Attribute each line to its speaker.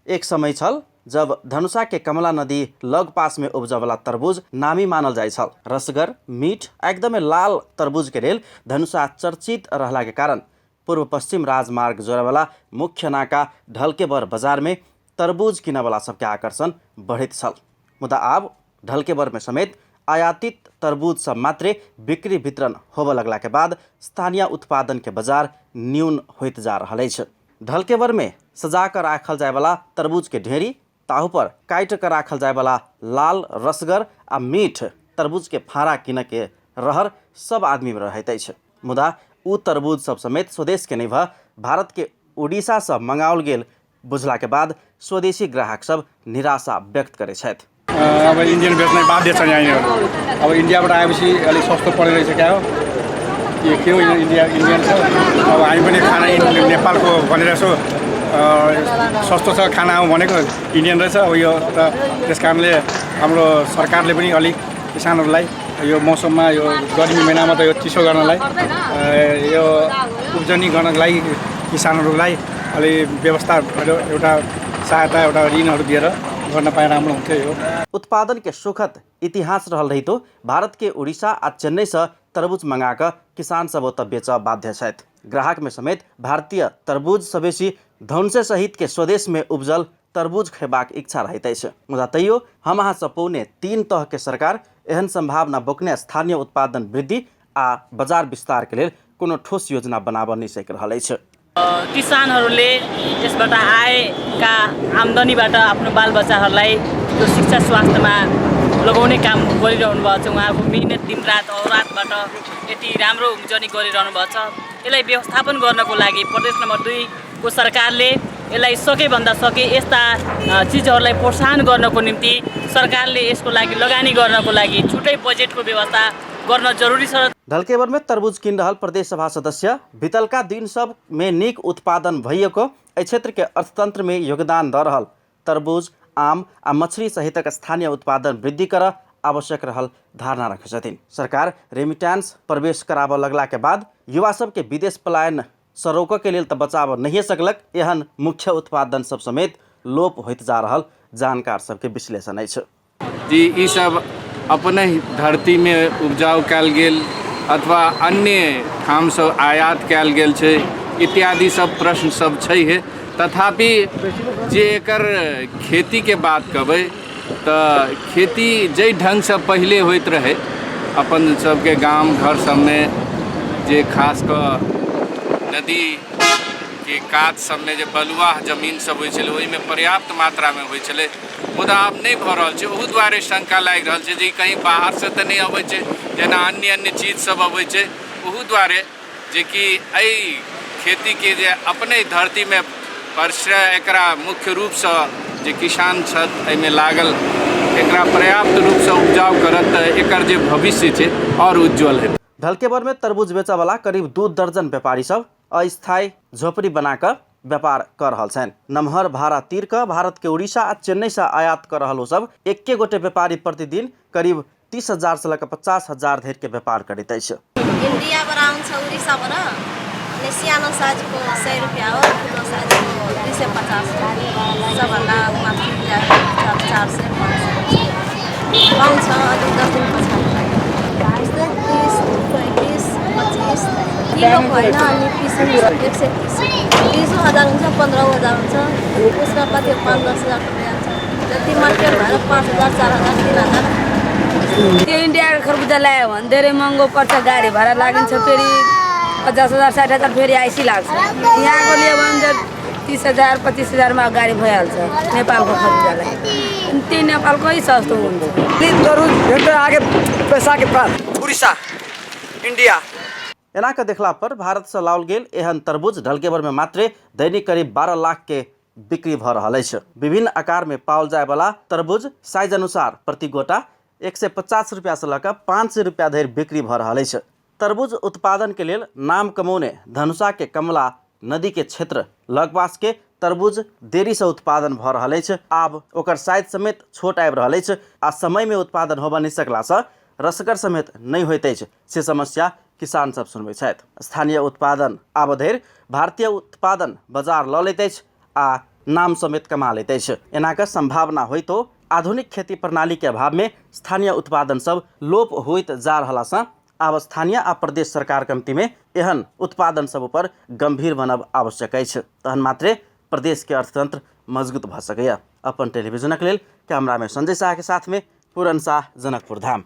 Speaker 1: एक समय छल जब धनुषा के कमला नदी लग पास में उपजऽ वाला तरबूज नामी मानल जाइ छल। रसगर, मीठ आ एकदमै लाल तरबूज के लेल धनुषा चर्चित रहला के कारण पूर्व पश्चिम राजमार्ग जोड़े मुख्य नाका ढलकेबर बाजार में तरबूज किनऽ सबके आकर्षण बढ़ैत छल। मुदा आब ढलकेबर में समेत आयातित तरबूज सब मात्रे बिक्री वितरण होबऽ लगला के बाद स्थानीय उत्पादन के बाजार न्यून होइत जा रहल अछि। ढलकेबर में सजा कऽ राखल जायवला तरबूज के ढेरी, ताहू पर काटि कऽ राखल जायवला लाल रसगर आ मीठ तरबूज के फाँड़ा कीनऽ के रहर सब आदमी में रहैत अछि। मुदा ओ तरबूज सब समेत स्वदेश के नहि भऽ भारत के उड़ीसा सँ मंगाओल गेल बुझला के बाद स्वदेशी ग्राहक सब निराशा व्यक्त करै छथि।
Speaker 2: अब इन्डियन बेच्नै बाध्य छ यहाँनिर। अब इन्डियाबाट आएपछि अलिक सस्तो पर्ने रहेछ क्या हो, यो के हो, यो इन्डियन छ। अब हामी पनि खाना नेपालको भनेर यसो सस्तो छ खाना आउँ भनेको इन्डियन रहेछ। अब यो त त्यस कारणले हाम्रो सरकारले पनि अलिक किसानहरूलाई यो मौसममा, यो गर्मी महिनामा त यो चिसो गर्नलाई, यो उब्जनी गर्नको लागि किसानहरूलाई अलि व्यवस्था, एउटा सहायता, एउटा ऋणहरू दिएर गर्न पाए राम्रो हुन्थ्यो। यो
Speaker 1: उत्पादन के सुखद इतिहास रहल रहितो भारत के उड़ीसा आ चेन्नई से तरबूज मंगा कऽ किसान सब ओतऽ बेचऽ बाध्य छथि। ग्राहक में समेत भारतीय तरबूज सँ बेसी धनुषे सहित के स्वदेश में उपजल तरबूज खयबाक इच्छा रहैत अछि। मुदा तैयो हम अहाँ सँ 2.75 तह के सरकार एहन संभावना बोकने स्थानीय उत्पादन वृद्धि आ बाजार विस्तार के लेल कोनो ठोस योजना बनाबऽ नहि सकि रहल अछि।
Speaker 3: किसानहरूले यसबाट आएका आम्दानीबाट आफ्नो बालबच्चाहरूलाई यो शिक्षा स्वास्थ्यमा लगाउने काम गरिरहनु भएको छ। उहाँहरूको मिहिनेत दिनरात अहोरातबाट यति राम्रो उब्जनी गरिरहनु भएको छ। यसलाई व्यवस्थापन गर्नको लागि प्रदेश नम्बर 2 को सरकारले यसलाई सकेभन्दा सके यस्ता चिजहरूलाई प्रोत्साहन गर्नको निम्ति सरकारले यसको लागि लगानी गर्नको लागि छुट्टै बजेटको व्यवस्था गर्न जरुरी छ।
Speaker 1: ढलकेबर में तरबूज किन रहल प्रदेश सभा सदस्य बीतलका दिन सब में नीक उत्पादन भइएको एहि क्षेत्र के अर्थतंत्र में योगदान द रहल तरबूज, आम आ मछली सहितक स्थानीय उत्पादन वृद्धि कर आवश्यक रहल धारणा रखै छथिन। सरकार रेमिटेंस प्रवेश कराबऽ लगला के बाद युवा सबके विदेश पलायन सँ रोकऽ के लेल तऽ बचाबऽ नहिए सकलक, एहन मुख्य उत्पादन सब समेत लोप होइत जा रहल जानकार सबके विश्लेषण अछि।
Speaker 4: जी ई सब अपने धरतीमे उपजाउ कयल गेल अथवा अन्य ठामसँ आयात कयल गेल छै इत्यादि सब प्रश्न सब छैहे। तथापि जे एकर खेतीके बात कहबै तऽ खेती जाहि ढङ्गसँ पहिले होइत रहै अपन सबके गाम घर सबमे, जे खास कऽ नदीके कात सबमे जे बलुआह जमीन सब होइ छलै ओहिमे पर्याप्त मात्रामे होइ छलै, मुदा आब नहि भऽ रहल छै। ओहू दुआरे शङ्का लागि रहल छै जे ई कहीँ बाहरसँ तऽ नहि अबै छै जेना अन्य अन्य चीज सब अबै छै। ओहू दुआरे जेकि एहि खेतीके जे अपने धरतीमे परिश्रय एकरा मुख्य रूपसँ जे किसान छथि एहिमे लागल एकरा पर्याप्त रूपसँ उपजाउ करत तऽ एकर जे भविष्य छै आओर उज्जवल हेतै।
Speaker 1: ढलकेबर में तरबूज बेचऽ वाला करीब 2 दर्जन व्यापारी सब अस्थायी झोपड़ी बना कऽ व्यापार कऽ रहल छनि। नमहर भाड़ा तीर कऽ भारत के उड़ीसा आ चेन्नई सँ आयात कऽ रहल ओ सब एक्के गोटे व्यापारी प्रतिदिन करीब 30 हजार सँ लऽ कऽ 50 हजार धरि के व्यापार करैत अछि।
Speaker 5: इन्डियाबाट आउँछ, उडिसाबाट। अनि सानो साइजको 100 रुपियाँ हो, ठुलो साइजको 250 हो। सबभन्दा माथि 400, 500 पाउँछ। अनि 10 दिन पछाडि यस्तै 30, 35, 25 किलो होइन। अनि पिस 130, 20 हजार हुन्छ, 15 हजार हुन्छ। उसमा कति 5-10 हजार रुपियाँ जान्छ। जति मार्केट भएर 5 हजार, 4 हजार, 3 हजार।
Speaker 6: त्यो इन्डियाको खरबुजा ल्यायो भने धेरै महँगो पर्छ, गाडी भाडा लागिन्छ, फेरि 50 हजार 60 हजार फेरि आइसी लाग्छ। यहाँको लियो भने त 30 हजार 25 हजारमा गाडी भइहाल्छ नेपालको खरबुजालाई। अनि त्यही नेपालकै सस्तो हुन्छ।
Speaker 7: तरबूज भेट्दै आगे पैसा के पास उड़ीसा इंडिया।
Speaker 1: एना के देखला पर भारत से लाओल गेल एहन तरबूज ढलकेबर में मात्रे दैनिक करीब 12 लाख के बिक्री भऽ रहल अछि। विभिन्न आकार में पाओल जाय वाला तरबूज साइज अनुसार प्रति गोटा 150 रुपया से लऽ कऽ 500 रुपया धरि बिक्री भऽ रहल अछि। तरबूज उत्पादन के लेल नाम कमौने धनुषा के कमला नदी के क्षेत्र लगपास के तरबूज देरी से उत्पादन भऽ रहल अछि। आब ओकर साइज समेत छोट आबि रहल अछि आ समय में उत्पादन होबऽ नहि सकला से रसगर समेत नहि होइत अछि, से समस्या किसान सब सुनबै छथि। स्थानीय उत्पादन आब धरि भारतीय उत्पादन बाजार लऽ लैत अछि आ नाम समेत कमा लैत अछि। एना कऽ संभावना होइतो आधुनिक खेती प्रणाली के अभाव में स्थानीय उत्पादन सब लोप होइत जा रहला सँ आब स्थानीय आ प्रदेश सरकार कमिटी में एहन उत्पादन सब ऊपर गंभीर बनब आवश्यक अछि, तहन मात्रे प्रदेश के अर्थतंत्र मजबूत भऽ सकैए। अपन टेलीविजनक लेल कैमरा में संजय शाह के साथ में पूरन शाह, जनकपुर धाम।